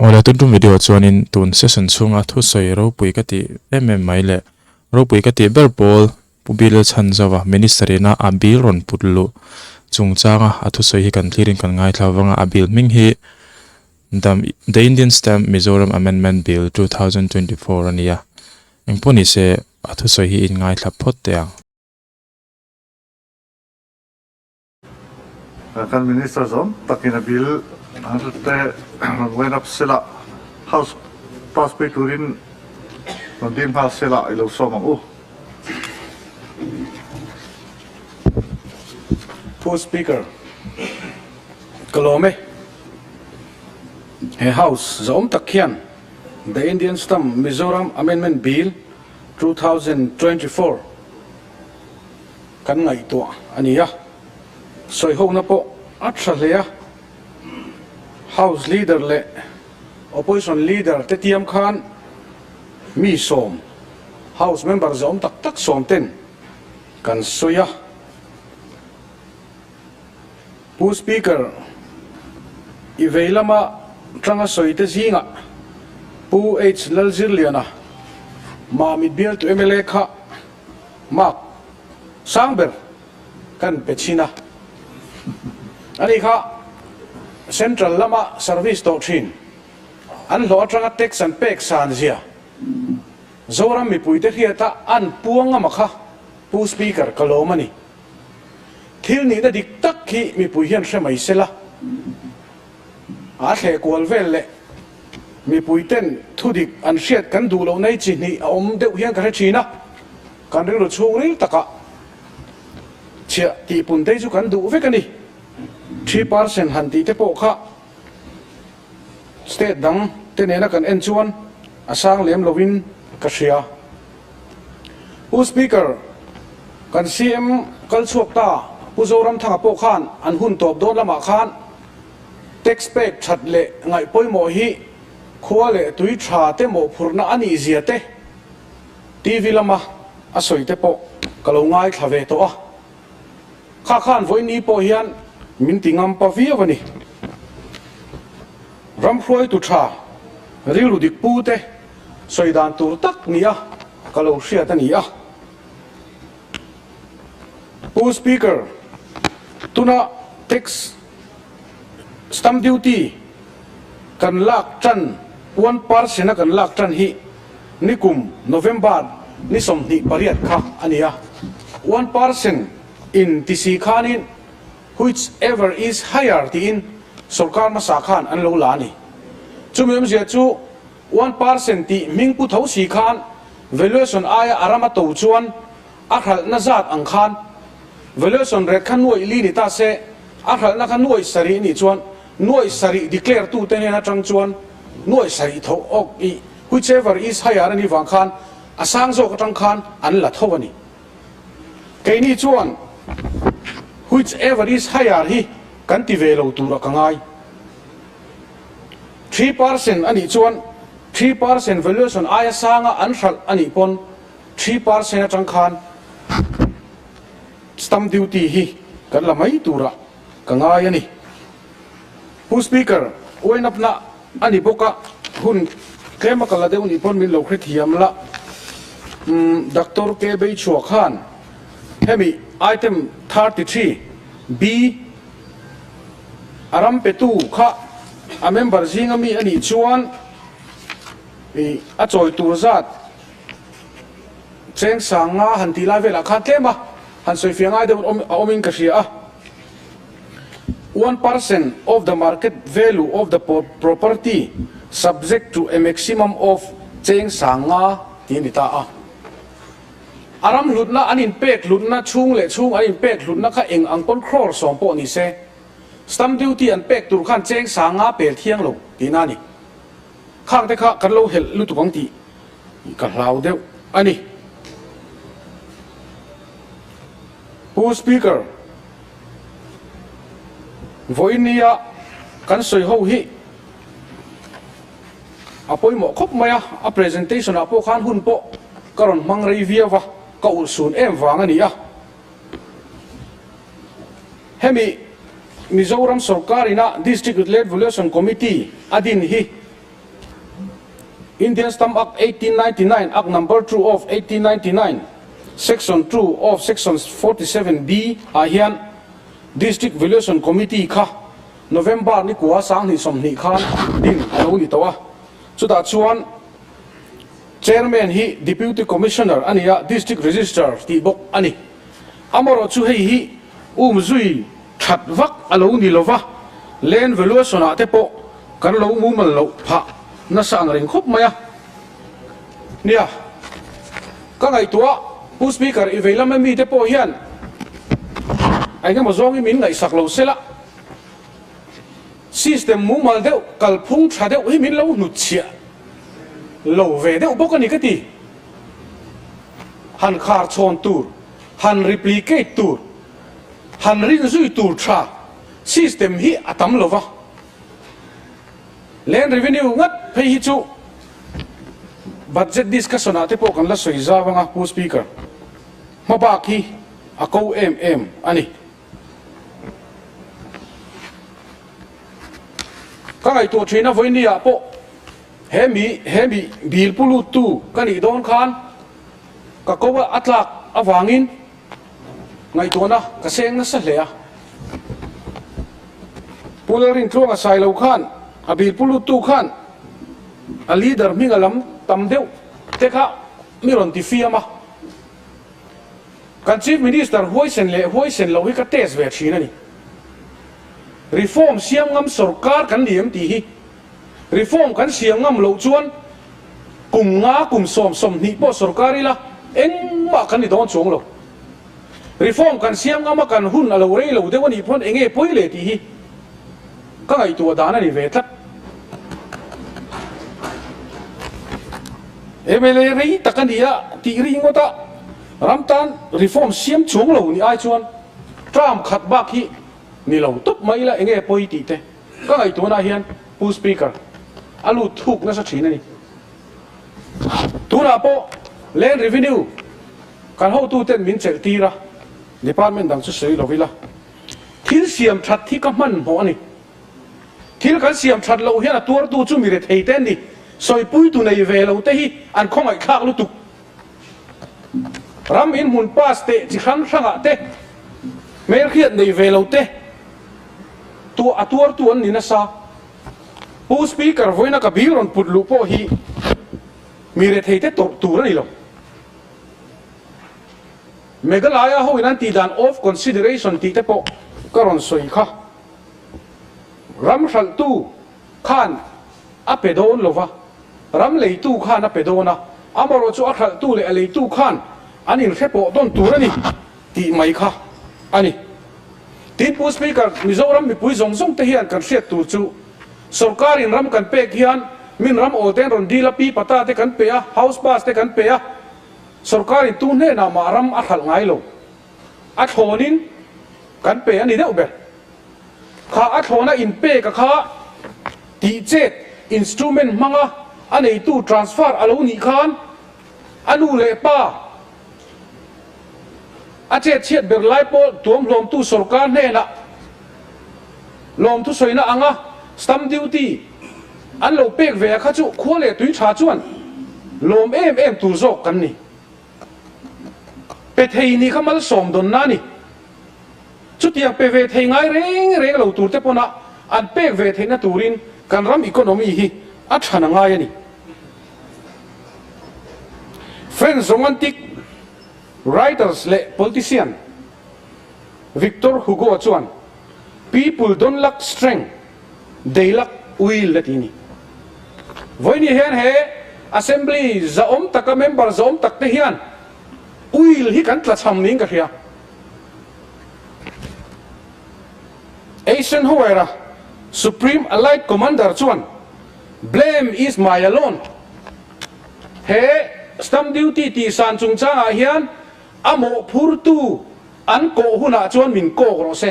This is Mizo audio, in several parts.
Awle tun tum video chuanin tun session chhunga thusawi ropui ka tih em em mai leh ropui ka tih ber pawl Pu Bill Chhanzova Minister ina a bill rawn put luh chungchanga a thusawi hi kan thlirin kan ngaithla vang a, a bill hming hi The The Indian Stamp Mizoram Amendment Bill 2024 a ni a, engpawh nise a thusawi hi in ngaithla phawt teh ang. Kan Minister zawm takin a bill an te rawn line up sela, House pass pui turin rawn dil nghal sela i lo sawm ang u. Pu Speaker, ka lawm e. He House zawm tak hian The Indian Stamp Mizoram Amendment Bill 2024, Kan ngaihtuah a ni a, sawihona pawh a tha hle a, House Leader leh Opposition Leader te tiam khan mi sawm, House member zawm tak tak sawm ten kan sawi a. Pu Speaker, i vei lama tanga sawi te zingah Pu H Lalzirliana, Mamit bialtu mla kha Mark sang ber kan pe chhin a, ani kha Central lama service tawh thin, an hlawh atanga tax an pek san zia Zoram mipuite hriata an puang ama kha Pu Speaker ka lawm a ni. Thil nihna dik tak hi mipui hian hre mai sela, a thleh kual vel leh mipui ten thudik an hriat kan duh loh nei chi hnih a awm deuh hian ka hre thin a, kan rilru chhung ril takah chhiah tih pun te chu kan duh vek a ni. 3% han tih te pawh kha state dang te nena kan en chuan a sang lem lovin ka hria. Pu Speaker, kan CM kal chhuak ta Pu Zoramthanga pawh khan an hun tawp dawn lamah khan tax pek that leh ngaih pawimawh hi khua leh tui tha te mawhphurhna a nih zia te TV lama a sawi te pawh ka lo ngaithla ve tawh a. Kha khan vawiin pawh hian min ti ngam pa viau a ni. Ram hruaitu tha, rilru dik pu te sawi dan tur tak nia ka lo hriat a ni a. Pu Speaker, tuna tax stamp duty kan lak tan, 1% a kan lak tan hi nikum November ni 28 kha a ni a. 1% in ti si khanin which ever is higher tiin sorkar hmasa khan an lo la a ni. Chumi awmzia chu 1% tih hming pu tho si khan valuation aia a rama to chuan a hralhna zat ang khan valuation rate kha nuaih li ni ta se, a hralhna kha nuaih sarih nih chuan nuaih sarih declare tu te hnen atang chuan nuaih sarih tho awk i whichever is higher a nih vang khan a sang zawk atang khan an la tho a ni. Keini chuan whichever is higher hi kan ti ve lo tur a ka ngai. 3% a nih chuan 3% valuation aia sanga an hralh a nih pawn 3% atang khan stamp duty hi kan la mai turah ka ngai a ni. Pu Speaker, uainapna a ni bawk a, hun tlem a kal la deuh nih pawn min lo hrethiam la. Doctor K. Beichhua khan hemi item 33, B, a ram petu kha a member zinga mi a nih chuan a chawi tur zat cheng sang nga han tih lai velah khan tlem a han sawi fiah ngai deuh a awmin ka hria a. 1% of the market value of the property subject to a maximum of cheng sang nga tih a ni ta a. A ram hlutna an inpek hlutna chhung leh chhung an inpek hlutna kha eng ang pawn crore sawm pawh ni se, stamp duty an pek tur khan cheng sang nga pel thiang lo tihna a ni. Khang te kha kan lo helh lutuk ang tih ka hlau deuh a ni. Pu Speaker, vawinia kan sawi ho hi a pawimawh khawp mai a, a presentation ah pawh khan hun pawh ka rawn hmang rei viau va, ka ulhsun em vang a ni a. Hemi Mizoram sawrkar ina District Land Valuation Committee a din hi. Indian Stamp Act 1899, Act Number 2 of 1899, Section 2 of Section 47B ah hian District Valuation Committee kha November ni kua 2020 khan din a lo ni tawh a. Chutah chuan Chairman hi Deputy Commissioner a ni a, District Registrar tih bawk a ni. Amarawh chu hei hi um zui that vak a lo ni lova, Land Valuation ah te pawh kan lo mumal loh phah nasa ang reng khawp mai a. Nia, ka ngaihtuah Pu Speaker i vei lama mite pawh hian eng emaw zawngin min ngaihsak lo sela, system mumal deuh, kalphung tha deuh hi min lo hnutchhiah lo ve deuh bawk a ni ka ti. Han khar chhawn tur, han replicate tur, han rin zui tur tha system hi a tam lo va. Land revenue ngat phei hi chu budget discussion ah te pawh kan la sawi zau anga Pu Speaker. Hmabak hi a ko em em a ni. Ka ngaihtuah thin a vawiin ah pawh he mi he mi bill pu lut tu ka nih dawn khan ka ko a tlak avangin ngaihtuahna ka seng nasa hle a. Pu Lalrintluanga Sailo khan a bill pu lut tu khan a leader hming a lam tam deuh te kha mi rawn ti fiam a. Kan Chief Minister huaisen leh huaisen loh hi ka test ve thin a ni. Reform siam ngam sorkar kan ni em tih hi. Reform kan siam ngam loh chuan kum nga kum 20 pawh sorkar ila engmah kan ni dawn chuang lo. Reform kan siam ngam a kan hun a lo rei lo deuh a nih pawn enge pawi le tih hi ka ngaihtuah dan a ni ve tlat. Mla rei tak a ni a tih ri ngawt a, ram tan reform siam chuang lo ni ai chuan term khat bak hi ni lo tawp mai ila enge pawi tih te ka ngaihtuahna hian Pu Speaker a lut thuk nasa thin a ni. Tunah pawh Land Revenue kan hotuten min chelh tir a, department dang chu sawi lo ila thil siam that hi ka hmanhmawh a ni. Thil kan siam that loh hian a tuartu chu mi rethei te an ni. Sawipuitu nei ve lo te hi an khawngaihthlak lutuk. Ram inhmun pass teh chi hrang hrangah te hmelhriat nei ve lo te tuah a tuartu an ni nasa. Pu Speaker vawiina ka bill rawn put luh pawh hi mi rethei te tawrh tur a ni lo. Meghalaya ho in an tih dan off consideration tih te pawh ka rawn sawi kha. Ram hralhtu khan a pe dawn lo va, ram leitu khan a pe dawn a, amarawh chu a hralhtu leh a leitu khan an inhre pawh dawn tur a ni tih mai kha a ni. Tin, Pu Speaker, Mizoram mipui zawng zawng te hian kan hriat tur chu sorkarin ram kan pek hian min ram awl te an rawn dil a, pi pata te kan pe a, house pass te kan pe a, sorkarin tu hnenah mah ram a hralh ngai lo. A thlawnin kan pe a ni deuh ber. Kha a thlawna inpek a kha tih chet instrument hmanga a neitu transfer a lo nih khan a nu leh pa a chet chhiat ber lai pawh tuamhlawmtu sorkar hnenah lawmthu sawina anga stamp duty an lo pek ve a kha chu khua leh tui tha chuan lawm em em tur zawk kan ni. Pe thei ni kha malsawm dawn na ni. Chutiang pe ve thei ngai reng reng lo tur te pawn a an pek ve theihna turin kan ram economy hi a than a ngai a ni. French romantic writers leh politician Victor Hugo chuan People don't lack strength, they lack will a ti a ni. Vawiin hian he Assembly zahawm taka member zahawm tak te hian will hi kan tlachham niin ka hria. Eisenhower-a Supreme Allied Commander chuan Blame is my alone. He stamp duty tihsan chungchangah hian a mawhphurtu an kawh hunah chuan min kawk rawh se.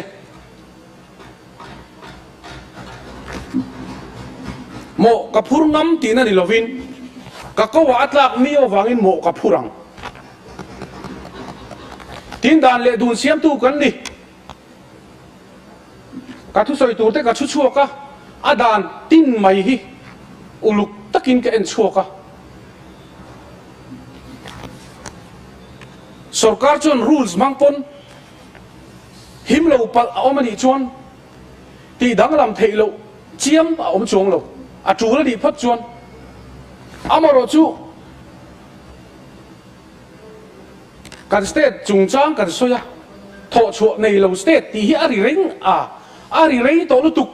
Mawh ka phur ngam tihna ni lovin ka koah a tlak mi avangin mawh ka phur ang. Tin dan leh dun siamtu kan ni. Ka thusawi tur te ka chhu chhuak a, a dan tin mai hi uluk. takin ka en chhuak a. Sorkar chuan rules hmang pawn him lo palh a awm a nih chuan tih danglam theih loh chiam a awm chuang lo. A tul a nih phawt chuan amarawh chu kan state chungchang kan sawi a, thawhchhuah nei lo state tih hi a ri reng a, a ri rei tawh lutuk.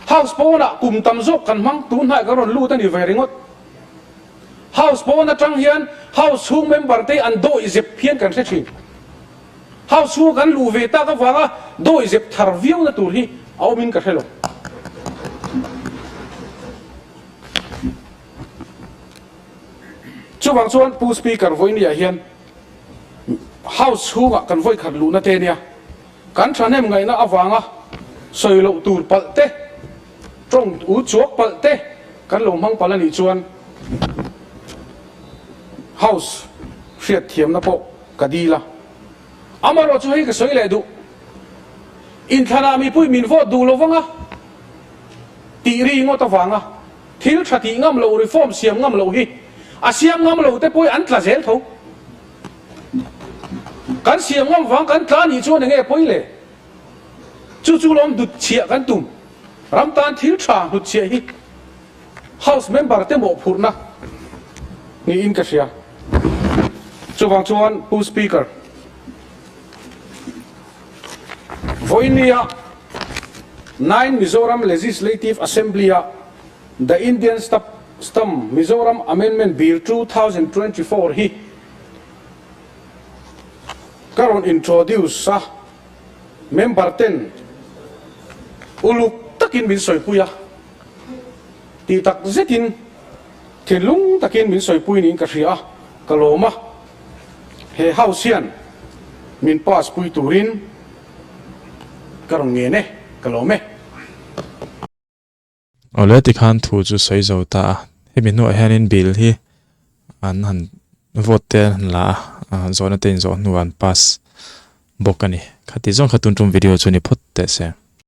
House pawnah kum tam zawk kan hmang, tun hnai kan rawn lut a ni ve ringawt. House pawn atang hian House chhung member te an dawih zep hian kan hre thin. House chhunga kan luh ve tak avanga dawih zep thar viau na tur hi a awmin ka hre lo. Chuvang chuan Pu Speaker vawinia hian House chhungah kan vawikhat luhna te nia kan thahnem ngaihna avanga sawi loh tur palh te, Tawng u chuak palh te kan lo hmang palh a nih chuan House hriat thiamna pawh ka dil a. Amarawh chu hei ka sawi leh duh. Inthlanah mipui min vote duh lo vanga tih ri ngawt avanga thil tha tih ngam loh, reform siam ngam loh hi a siam ngam lo te pawh an tla zel tho. Kan siam ngam vang kan tla nih chuan enge pawi le? Chu chu lawm hnut chhiah kan tum. Ram tan thil tha hnut chhiah hi House member te mawhphurhna niin ka hria. Chuvang chuan Pu Speaker, vawinia Nine Mizoram Legislative Assembly-a The Indian Stamp Mizoram Amendment Bill 2024 hi ka rawn introduce a, member ten uluk takin min sawipui a, tih tak zetin thinlung takin min sawipui niin ka hria a, ka lawm a, he house hian min pass pui turin ka rawn ngen e, ka lawm e. Awle tikhan thu chu sawi zo ta a, hemi hnuah hianin bill hi an han vote te an han la a, zawhna te inzawh hnuah an pass bawk a ni. Khati zawng kha tun tum video chu ni phawt teh se.